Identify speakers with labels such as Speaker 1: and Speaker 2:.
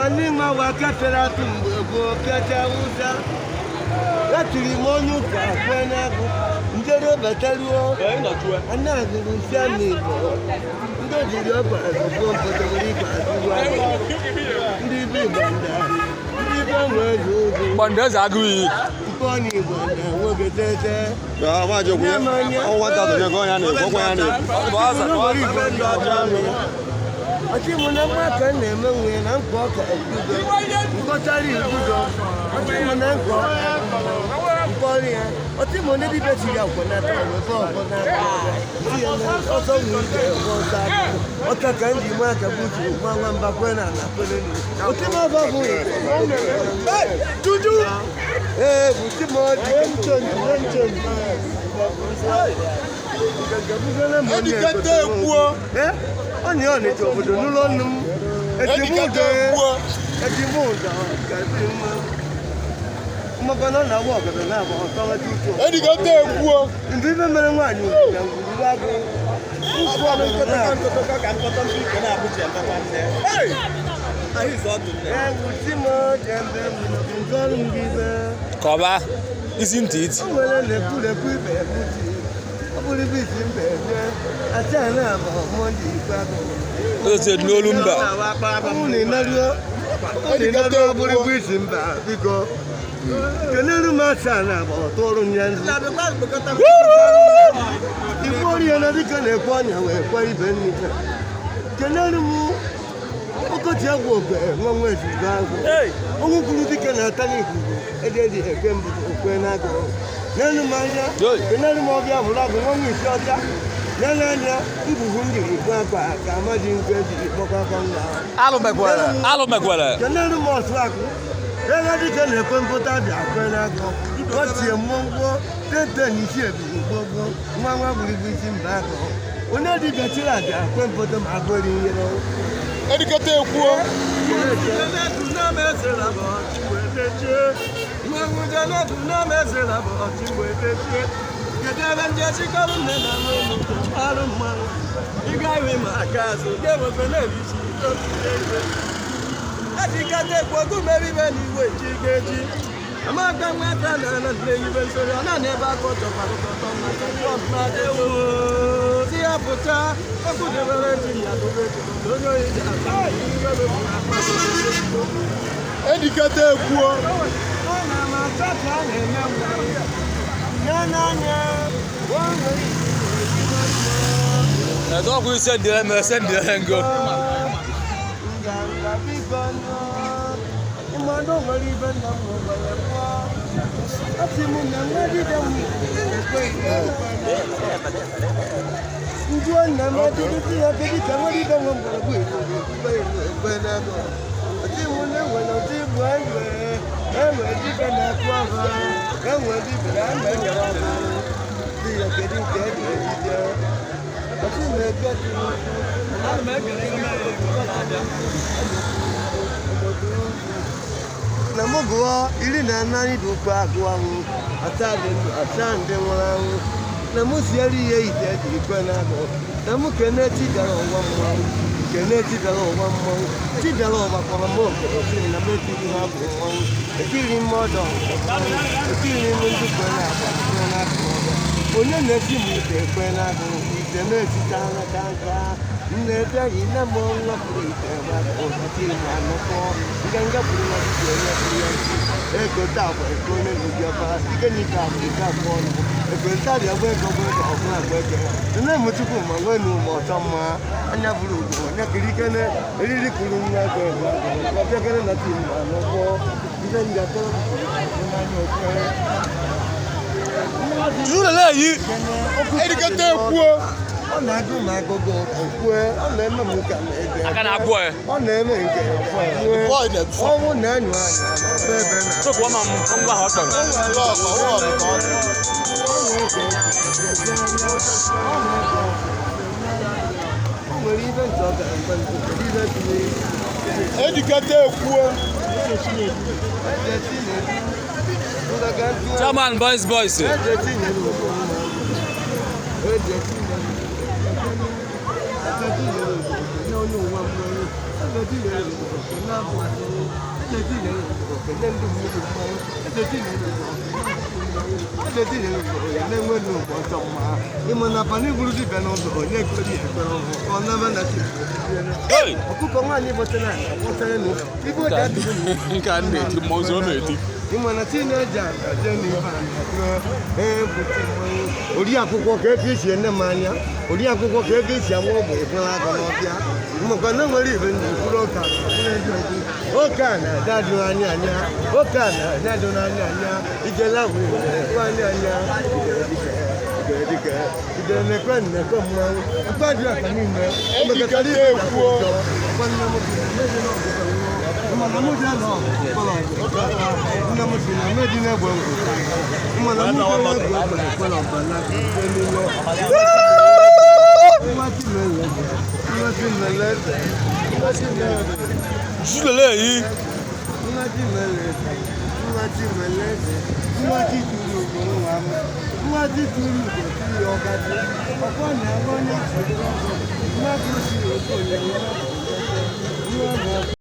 Speaker 1: Anyị nwawa kafere atụ mgbe gboo kacha ụza. Etiri m onye ụka kwe n'agụ njere bataruo anyị agụrụ si ama Igbo ndị ojiri ọgba agụgbo mpụtara igwe agụgbo ndị ibe Igbo nda ndị ibe nwe eze ugwu.
Speaker 2: Gbọndụ eze agụ iyi.
Speaker 1: Nke onye Igbo nda nwoke tete. Ọchị mụ na mma ka m na-eme nwunye na nkwa ọka eguzo nkọchara iguzo. Ọchị mụ na nkwa nkọrị ya. Ọchị mụ na dibịa chiri akwụkwọ n'aka webe ọgbọ n'aka si ya na ọsọ nwere ike egwe ọsọ akụ ọka ka m ji nwa aka butu nwa nwamba kwe na ala kwere nu ọchị m ọbọ bụ juju ee bụ chi m ọdị nche.
Speaker 3: Edikete ekwuo.
Speaker 1: Onye Ọnịcha obodo n'ụlọ nnu m.
Speaker 3: Edikete ekwuo.
Speaker 1: Ejimụda ga-ebi mma mmakọ na ọ na-agba ọgọdọ na-agba ọtọwaji uche.
Speaker 3: Edikete ekwuo.
Speaker 1: Mgbe ibe mere nwaanyị na ngwurugwu agụ nkwụ ọgụgụ na-agụ. Egwu chi m jembe m nke ọrụ m gị ibe.
Speaker 2: Kọba isi ntị iti.
Speaker 1: O nwere na-ekwurekwu ibe ekwuchi ọ bụrụ ibe isi mba ebe acha na abụ mụ ndị ikpe agụ.
Speaker 2: Ose dị n'olu mba.
Speaker 1: Ọ na ịnaruo ọ na ịnaruo ọ bụrụ ibe isi mba, biko kelere m asaa na abụ tụrụ m ya nzu ikwu ori ya na dịka na-ekwe ọnya wee kwe ibe nne ya. Kelere m ọkọchị agwụ okwe nwa nwa ezugo agwụ onye kwuru dike na-ata n'ikuku eji eji ekwe mbụ okwe n'agụ n'elu m anya. Kelere m ọbịa hụrụ agụ nwa nwa isi ọcha n'elu anya ngwugwu m jiri kwe akwa ka amaji nkwe jiri kpọkwa akwa nwa.
Speaker 2: Alụ mekwere. Alụ mekwere.
Speaker 1: Kelere m ọsụ akụ ego dike na-ekwe mpụta bịa kwe n'agụ otie mmọnwụ tete n'isi ebili gbogbo nwa nwa buru ibu isi mba agụ onye dibịa chiri aja kwe mpụta ma agụri ihe.
Speaker 3: Edikete ekwuo.
Speaker 1: Amaka nwata na ana nne ibe nsori ọ naanị ebe aka ọ chọkwara ụtọtọ maka ndị ọmụma ewu si ya pụta okwu debere ji ya dobe ji onye oyi ji ata ibe bụ akpa.
Speaker 3: Edikete ekwuo.
Speaker 1: Ọ na m achọ ka a na-eme m ya n'anya o nwere
Speaker 2: Edo ọkụ ise ndịrị mere se ndịrị ngo.
Speaker 1: Nganga biko nụ ịmadụ nwere ibe nna m nwere pụọ asị m na nwa dibịa m ekwe njuo nna m adịghị ya kedu ka nwa dibịa nwe mgbọrọgwụ ekwe ekwe n'ego ọtị m na enwere ọtị bụ enwe enwe dibịa na-akụ ọha enwe dibịa na-ama enyere ọha dị ya kedu nke e ga-ejide ọtị m eke tụrụ. Na mụ gụọ 14 anyị dị ụkọ agụ ahụ asaa dị ndụ asaa ndị nwụrụ anwụ na mụ siere ihe ite eji kwe na agụ na mụ kene chi bịara ụwa mmanwụ kene chi bịara ụwa mmanwụ chi bịara ụwa kpọrọ m oke osiri na m etiri ha bụ mmanwụ etiri m ọdọ etiri m ndị kwe na agba kwe na agụ onye na-eti m ite ekwe na agụ ite m etitara ka nka nne bịaghị nne m nwa pụrụ ite gbapụ m anụkọ nganga pụrụ na dibịa onye pụrụ ya nsi ego taa bụ ego onye na-eji ọba ike n'ike abụ ike abụọ ọnụ ekwenta bịa gba ego gba ego ọbụla gba ego nne m chukwu ma nwee nu ma ọtọ mma anya bụrụ ugo onye kiri ikene eriri kuru nwa ego ego ọbịakere na tim ma anụkọ ibe njatọ n'anya okwe.
Speaker 2: Zuru leyi.
Speaker 3: Edikete ekwuo.
Speaker 1: Ọ na-agụ m agụgụ okwue ọ na-eme m ka m ede.
Speaker 2: Aka na-agwọ ya.
Speaker 1: Ọ na-eme nke okwue ọnwụ na-anyụ anya ebe ebe na
Speaker 2: Sokwu ọma m ngwa ha ọ chọrọ.
Speaker 1: O nwere ibe nchọ gara mgbe mgbe ibe tinye.
Speaker 3: Edikete ekwuo.
Speaker 1: Eze tinye ngaga ntụ.
Speaker 2: Chairman boys boys.
Speaker 1: Eze tinyere obodo mma. Eze tinyere Eze tinyere obodo na onye ụwa mmanwụ. Eze tinyere obodo na abụ. Eze tinyere ugo kene ndị mmiri mmanwụ. Eze tinyere ugo eze tinyere ugo na-enwe n'ụgbọ ọchọ mma. Ịma na abalị gburu dibịa n'ụzọ onye ekpere ekpere ọhụụ ka ọ naba na chi.
Speaker 2: Hey!
Speaker 1: Ọkụkọ nwaanyị bọtara bọtara nụ ibe ọ dị adịghị
Speaker 2: Nke a na-eti mmọnwụ ọ na-eti.
Speaker 1: ịmana chineje aje n'ibe ori akwụkwọ ka ego isi ene m anya ori akwụkwọ ka ego isi ama ọgwụ ịkwụrụ aka n'ọbịa maka na nwere ibe ndị kwuru ụka oke a na-ada dị anya anya oke a na-ada dị n'anya anya ijela anya anya ijele na-ekwe nnekwe mmanwụ mkpadị aka niile mmekọtara ibe nwanne m mana mụ dị nọ nne m si na mmeji na-egbe mana mụ dị na-egbe egbe ekwere ọbala
Speaker 2: Zulele yi.
Speaker 1: Nwa tụrụ ugo tụrụ ọgaji ọkwa na-agba onye nwa